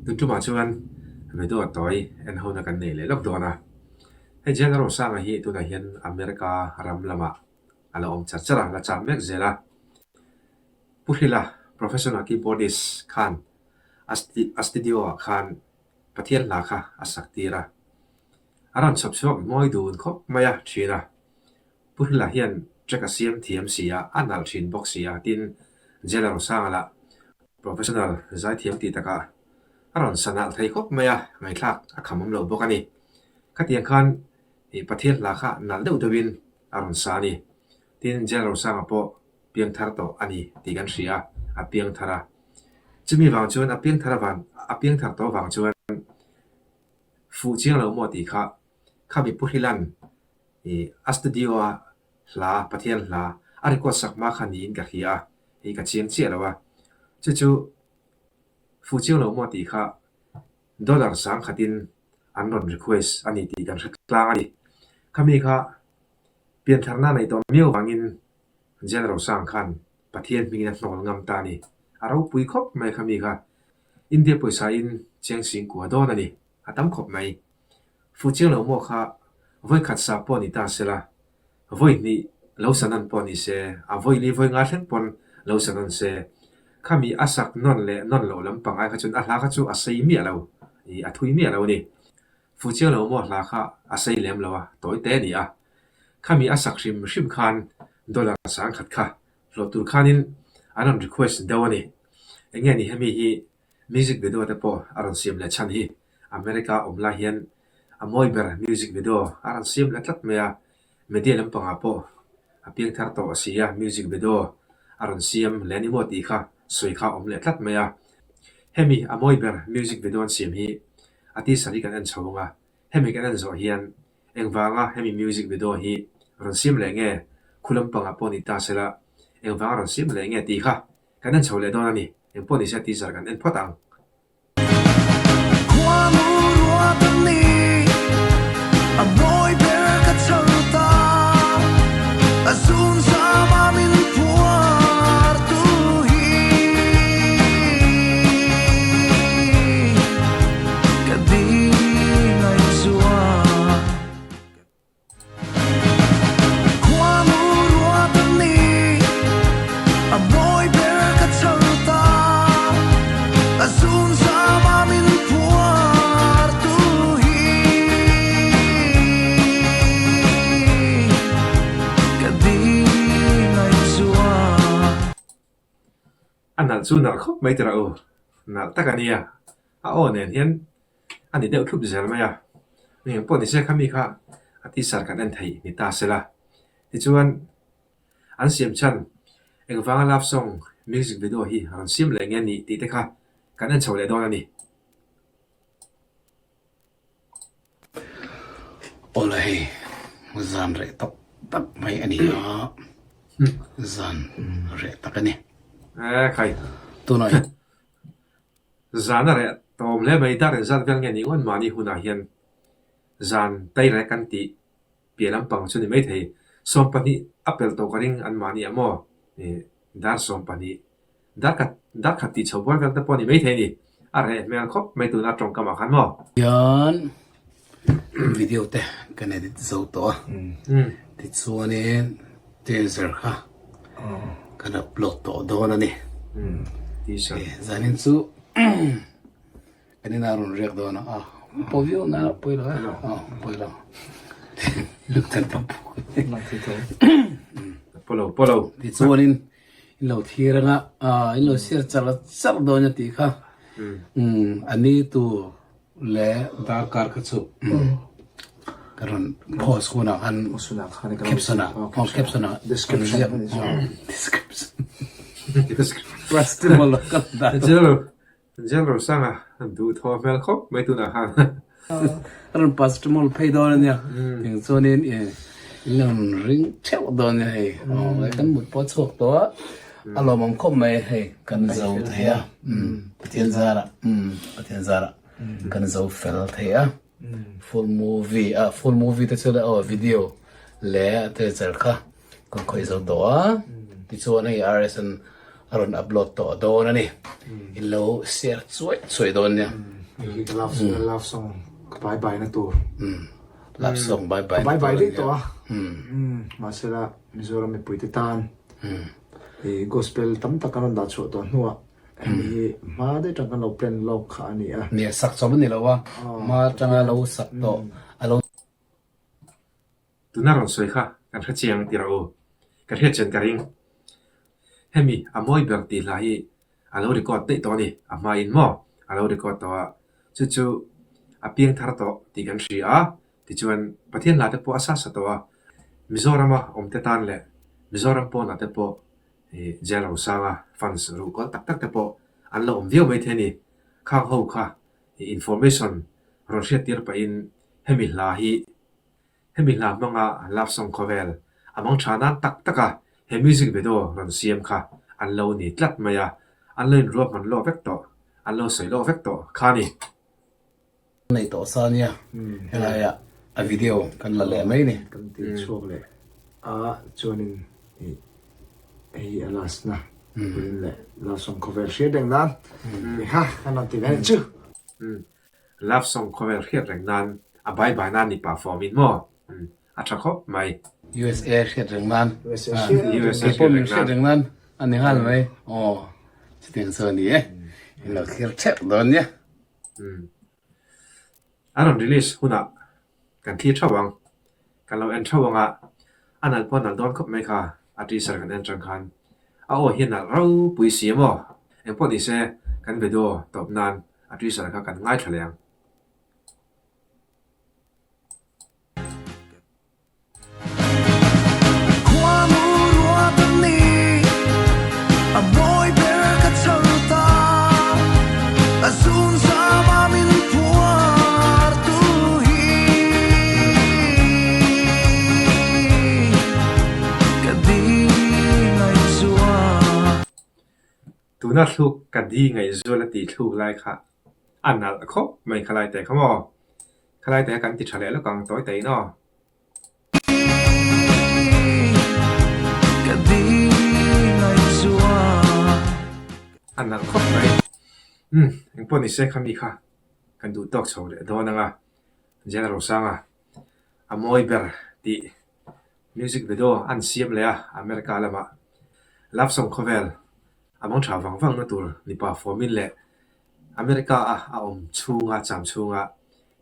Tun tumah chuan video tawi en hona kan nei leh lawk dawn a. Hei Jane Rosanga hi tunah hian America ram lamah a la awm char char a, la cham mek zel a. Pu Hrila, professional keyboardist khan a studio ah khan Pathian hla kha a sak tir a. A rawn chhawp chhuak mawi dun khawp mai a thin a. Pu Hrila hian track a siam thiam si a, a nalh thin bawk si a, tin Jailer Rosanga lah professional zaithiam tih takah a rawn sa nalh thei khawp mai a, ngaihthlak a kham awm lo bawk a ni. Khatiang khan ih Pathian hla kha nalh deuh deuhin a rawn sa a ni. Tin Jailer Rosanga pawh piangthar tawh a ni tih kan hria a, a piangthar a. Chumi vang chuan a piangthar avan a piangthar tawh vang chuan fuh chiang lo maw tih kha khami Pu Hrilan Ih a studio a hla, Pathian hla a record sak hma kha niin ka hria a, hei ka chiang chiah lo a. Chu chu fuh chiang lo maw tih kha dollar sangkhatin an rawn request a ni tih kan hre tlang a ni. Khami kha piantharna nei tawh miau vangin Jen Rosang khan Pathian hmingin a hnawl ngam ta a ni. A ropui khawp mai khami kha India pawisa in chiang singkua dawn a ni. A tam khawp mai. Fuh chiang lo maw kha vawi khat sa pawh ni ta sela, vawi hnih lo sa nawn pawh ni se, a vawi li vawi nga thleng pawn lo sa nawn se. Khami a sak nawn leh nawn loh lampang ai kha chuan a hla kha chu a sei miah lo, ih a thui miah lo a ni. Fuh chiang lo maw hla kha a sei lem lo a, tawi te a ni a. Khami a sak hrim hrim khan dollar sangkhat kha hlawh tur khanin an rawn request deuh a ni. Eng nge ni hemi hi Music video te pawh a rawn siam leh chhan hi America awm lai hian a mawi ber music video a rawn siam leh tlat mai a, media lampangah pawh a piang thar tawh a si a, music video a rawn siam leh a ni maw tih kha sawi kha a awm leh tlat mai a. Hemi a mawi ber music video an siam hi a teaser hi kan en chho ang a, hemi kan en zawh hian engvanga hemi music video hi rawn siam leh nge khu lampangah pawh ni ta sela engvanga rawn siam leh nge tih kha Kan en chho leh dawn a ni. Engpawh ni se teaser kan en phawt ang. Khuanu ruat a ni, a mawi ber ka chhang ta, a zun zama min phuar tu hi ka ding ngaihzual. Khuanu ruat a ni, a mawi ber ka chhang ta, a zun zama min phuar tu hi ka ding ngaihzual. A nalh chu nalh khawp mai tira u, nalh tak a nia, a aw nen hian a ni deuh thlup zel mai a, engeng pawh ni se khami kha a teaser kan en theih ni ta sela. Tichuan an siam chhan engvanga love song music video hi a rawn siam leh nge ni tih te kha kan en chho leh dawn a ni. Awla hei zan reh tak tak mai a ni a, zan reh tak a ni. E khai. Tunah hian. Zan a reh tawm hle mai, dar inzat vel nge ni ngawt mahni hunah hian zan tairek kan tih piah lampang chu ni maithei. 20 a pelh tawh ka ring an mahni ah maw dar 20 darkhat darkhat tih chho bual vel te pawh ni maithei a ni. A reh hmel khawp mai tuna tawngkam ah khan maw. Hian video te kan edit zo tawh a, tichuanin teaser kha kan upload tawh dawn a ni. Zanin chu kan inah rawn riak dawn a, pawi viau na pawi lo e, pawi lo kan pa pawi lo pawi lo. Tichuanin in lo thlir anga in lo share char char dawn a tih kha a ni tur leh darkar kha chu ka rawn post hunah khan caption ah aw caption ah description description General Rosanga duhthawh hmel khawp mai tunah khan. A rawn pastor phei dawn a nia. Tiang chuanin in lo ring theuh dawn a nia hei. Kan mut pawh a chhuak tawh a, a lawmawm khawp mai hei kan zo thei a. Pathian zarah Pathian zarah kan zo fel thei a. Full movie a full movie te chu aw video leh te char kha kan khawih zo tawh a tichuan hei RSN a rawn upload tawh dawn a ni in lo share chuai chuai dawn nia. Hei hi ka love love song ka bye bye na tur. Love song bye bye Ka bye bye daih tawh a. Mahsela Mizoram mipui te tan i gospel tam tak kan rawn dah chhuah tawh hnuah hemi hi hma daih tang kan lo plan lawk kha a ni a. Nia sak chawp a ni lo a, hma atanga lo sak tawh a lo. Tuna rawn sawi kha kan hre chiang ti rawh u, ka hriat chian ka ring. Hemi a mawi ber tih hla hi a lo record daih tawh a ni, a hmain maw a lo record tawh a, chu chu a piang thar tawh tih kan hria a, tichuan Pathian hla te pawh a sa sa tawh a, Mizorama awmte tan leh Mizoram pawnah te pawh Jail Rosanga fans ruhkawl tak tak te pawh an lo awm viau maithei a ni, khang ho kha information rawn hriattir pahin hemi hla hi Hemi hla hmanga love song khawvel a mang tha nan tak tak a, he music video rawn siam kha an lo ni tlat mai a, an lo inruahman lawk vek tawh, an lo sawi lawk vek tawh kha ni. Nei tawh sa nia, helaiah a video kan la leh mai ni. Kan ti chhuak leh a chuanin ih hei a last na turin leh love song khawvel hriat reng nan tih kha kan rawn ti ve chu. Love song khawvel hriat reng nan a bye bye nan ni pah fawm in maw? Umm a tha khawp mai. USA hriat reng nan kei pawh min hriat reng nan a ni nghal mai aw chutiang chu a ni e in lo thlir theuh dawn nia. Umm a rawn release hunah kan thlir theuh ang kan lo en theuh ang a a nalh pawh a nalh dawn khawp mai kha a teaser kan en tang khan a aw hi a nalh ropui si a maw engpawh ni se kan video tawp nan A teaser kha kan ngaithla leh ang. Khuanu ruat a ni, a mawi ber ka chhal ta, a zun zama min phuar tu hi ka di ngaihzual. Tuna thluk ka di ngaihzual a tih thluk lai kha a nalh khawp mai khalai te kha maw? Khalai te kha kan ti tha leh lawk ang tawi tawi in aw. Ka di ngaihzual. A nalh khawp mai. Umm, engpawh ni se kha mi kha kan duh tawk chho leh dawn ang a, General Sanga a mawi ber tih Music video an siam leh a, America lamah love song khawvel a mang tha vang vang na tur mipa fawmin leh America a a awm chhunga cham chhunga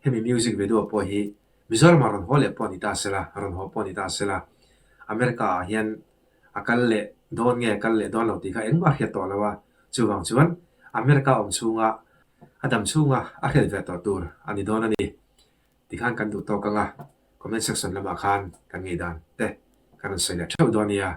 hemi music video pawh hi Mizoramah rawn haw leh pawh ni ta sela, rawn haw pawh ni ta sela, America ah hian a kal leh dawn nge kal leh dawn lo tih kha engmah a hriat tawh lo a, chuvang chuan America awm chhunga a dam chhunga a hriat ve tawh tur a ni dawn a ni. Tikhan kan duh tawk ang a, comment section lamah khan kan ngei dan te kan rawn sawi leh theuh dawn nia.